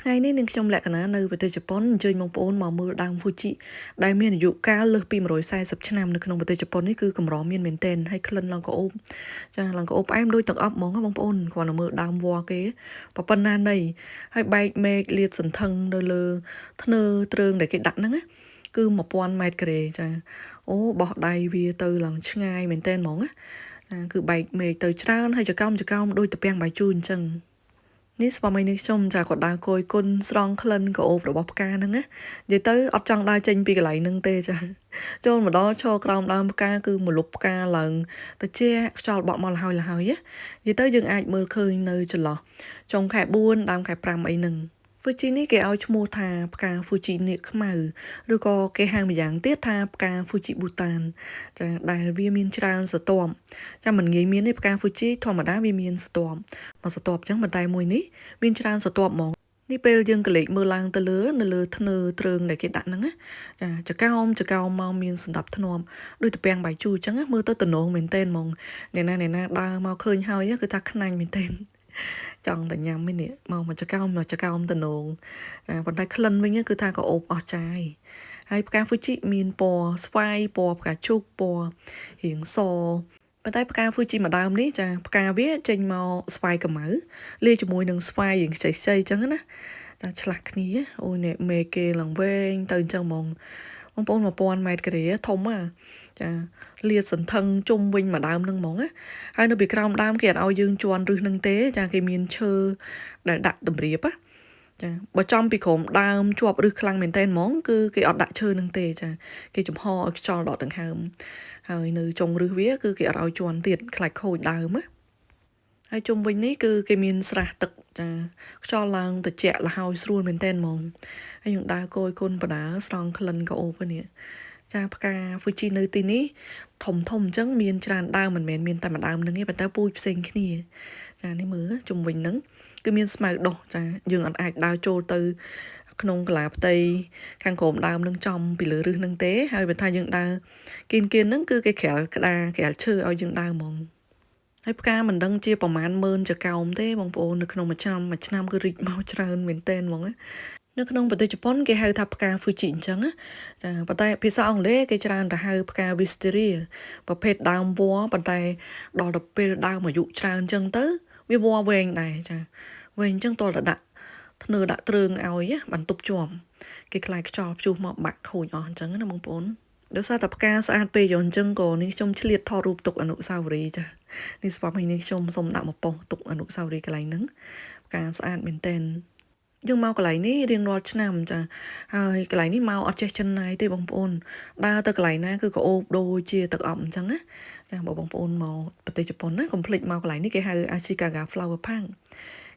ថ្ងៃនេះនាងខ្ញុំលក្ខណានៅប្រទេសជប៉ុនអញ្ជើញបងប្អូនមកមើលដើម Fuji ដែលមានអាយុកាលលើសពី140ឆ្នាំនៅក្នុងប្រទេសជប៉ុននេះគឺកម្រមានមែនទែនហើយក្លិនឡើងក្រអូបចាឡើងក្រអូបផ្អែមដូចទឹកអប់ហ្មងណាបងប្អូនគ្រាន់តែមើលដើមវល្លិគេប៉ុណ្ណានៃហើយបែកមេឃលាតសន្ធឹងនៅលើធ្នើទ្រើងដែលគេដាក់ហ្នឹងណាគឺ1000ម៉ែត្រការ៉េចាអូបោះដៃវាទៅឡើងឆ្ងាយមែនទែនហ្មងណាចាគឺបែកមេឃទៅច្រើនហើយចកោមចកោមដូចតាពាំងបាយជូរអញ្ចឹងនេះស្វាមីនេះខ្ញុំចាគាត់ដើរគយគុណស្រង់ក្លិនក្រអូបរបស់ផ្កាហ្នឹងណានិយាយទៅអត់ចង់ដើរចេញពីកន្លែងហ្នឹងទេចាចូលមកដល់ឈរក្រោមដើមផ្កាគឺមលុបផ្កាឡើងតិចខ្យល់បក់មកលហើយលហើយណានិយាយទៅយើងអាចមើលឃើញនៅចន្លោះចុងខែ4ដើមខែ5អីហ្នឹង Fuji នេះគេឲ្យឈ្មោះថាផ្កា Fuji នាគខ្មៅឬក៏គេហៅម្យ៉ាងទៀតថាផ្កា Fuji Butan ចាដែលវាមានច្រើនស្រទាប់ចាមិនងាយមានទេផ្កា Fuji ធម្មតាវាមានស្រទាប់មួយស្រទាប់អញ្ចឹងប៉ុន្តែមួយនេះមានច្រើនស្រទាប់ហ្មងនេះពេលយើងកលេចមើលឡើងទៅលើនៅលើធ្នើទ្រើងដែលគេដាក់ហ្នឹងណាចាចកោមចកោមមកមានសណ្ដាប់ធ្នាប់ដូចតាពាំងបាយជូរអញ្ចឹងណាមើលទៅតំណងមែនតើហ្មងអ្នកណាអ្នកណាដើរមកឃើញហើយគឺថាខ្នាញ់មែនតើចង់តែញ៉ាំនេះមកមកចកោមមកចកោមតំណងចាប៉ុន្តែក្លិនវិញគឺថាក៏អូបអស់ចាយហើយផ្កា Fuji មានពណ៌ស្វាយពណ៌ផ្កាឈូកពណ៌រៀងសប៉ុន្តែផ្កា Fuji មួយដើមនេះចាផ្កាវាចេញមកស្វាយកម្ៅលាយជាមួយនឹងស្វាយរៀងខ្ចីខ្ចីអញ្ចឹងណាចាឆ្លាស់គ្នាអូយនេះមេគេឡើងវែងទៅអញ្ចឹងហ្មងបងប្អូន1000ម៉ែត្រការ៉េធំហ่ะចាលាតសន្ធឹងជុំវិញមួយដើមនឹងហ្មងណាហើយនៅពីក្រោមដើមគេអត់ឲ្យយើងជន់រឹសនឹងទេចាគេមានឈើដែលដាក់តម្រៀបណាចាបើចំពីក្រោមដើមជាប់រឹសខ្លាំងមែនតើហ្មងគឺគេអត់ដាក់ឈើនឹងទេចាគេចំហឲ្យខ្យល់ដកដង្ហើមហើយនៅចុងរឹសវាគឺគេអត់ឲ្យជន់ទៀតខ្លាចខូចដើមណាហើយជុំវិញនេះគឺគេមានស្រះទឹកចាខ្យល់ឡើងត្រជាក់លហើយស្រួលមែនតើហ្មងហើយយើងដើរគយគុណបដាស្រង់ក្លិនក៏អូបនេះចាផ្កា Fuji នៅទីនេះធំធំអញ្ចឹងមានច្រើនដើមមិនមែនមានតែមួយដើមហ្នឹងទេប៉ុន្តែពូជផ្សេងគ្នាចានេះមើលជុំវិញហ្នឹងគឺមានស្មៅដុះចាយើងអត់អាចដើរចូលទៅក្នុងកាឡាផ្ទៃខាងក្រោមដើមនឹងចំពីលើរឹសនឹងទេហើយបើថាយើងដើរគៀនគៀនហ្នឹងគឺគេក្រាលក្តារក្រាលឈើឲ្យយើងដើរហ្មងហើយផ្កាមិនដឹងជាប្រមាណម៉ឺនចកោមទេបងប្អូននៅក្នុងមួយឆ្នាំមួយឆ្នាំគឺរីកមកច្រើនមែនទែនហ្មងណានៅក្នុងប្រទេសជប៉ុនគេហៅថាផ្កា Fuji អញ្ចឹងណាចាប៉ុន្តែភាសាអង់គ្លេសគេច្រើនទៅហៅផ្កា Wisteria ប្រភេទដើមវល្លិប៉ុន្តែដល់ទៅពេលដើមអាយុច្រើនអញ្ចឹងទៅវាវល្លិវែងដែរចាវែងអញ្ចឹងតើដាក់ធ្នើដាក់ទ្រើងឲ្យបានទប់ជាប់គេខ្លាចខ្យល់ព្យុះមកបាក់ខូចអស់អញ្ចឹងណាបងប្អូនដោយសារតែផ្កាស្អាតពេកអញ្ចឹងក៏នេះខ្ញុំឆ្លៀតថតរូបទុកអនុស្សាវរីយ៍ចានេះស្វាមីនេះខ្ញុំសូមដាក់មកប៉ុស្ទុកអនុស្សាវរីយ៍កន្លែងហ្នឹងផ្កាស្អាតមែនទែនយើងមកកន្លែងនេះរៀងរាល់ឆ្នាំចាហើយកន្លែងនេះមកអត់ចេះចិនណាយទេបងប្អូនដើរទៅកន្លែងណាគឺក៏អូបដូចជាទឹកអប់អញ្ចឹងណាចាបើបងប្អូនមកប្រទេសជប៉ុនណាកុំភ្លេចមកកន្លែងនេះគេហៅ Ashikaga Flower Park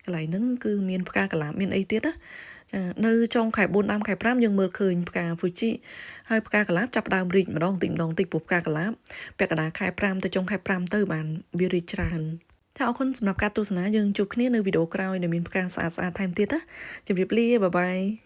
កន្លែងហ្នឹងគឺមានផ្កាកលាបមានអីទៀតណាចានៅចុងខែ4ដើមខែ5យើងមើលឃើញផ្កា Fuji ហើយផ្កាកលាបចាប់ដើមរីកម្ដងតិចម្ដងតិចព្រោះផ្កាកលាបពាក់កណ្ដាលខែ5ទៅចុងខែ5ទៅបានវារីកច្រើនចាអរគុណសម្រាប់ការទស្សនាយើងជួបគ្នានៅវីដេអូក្រោយដែលមានផ្កាស្អាតៗថែមទៀតណាជម្រាបលា bye bye.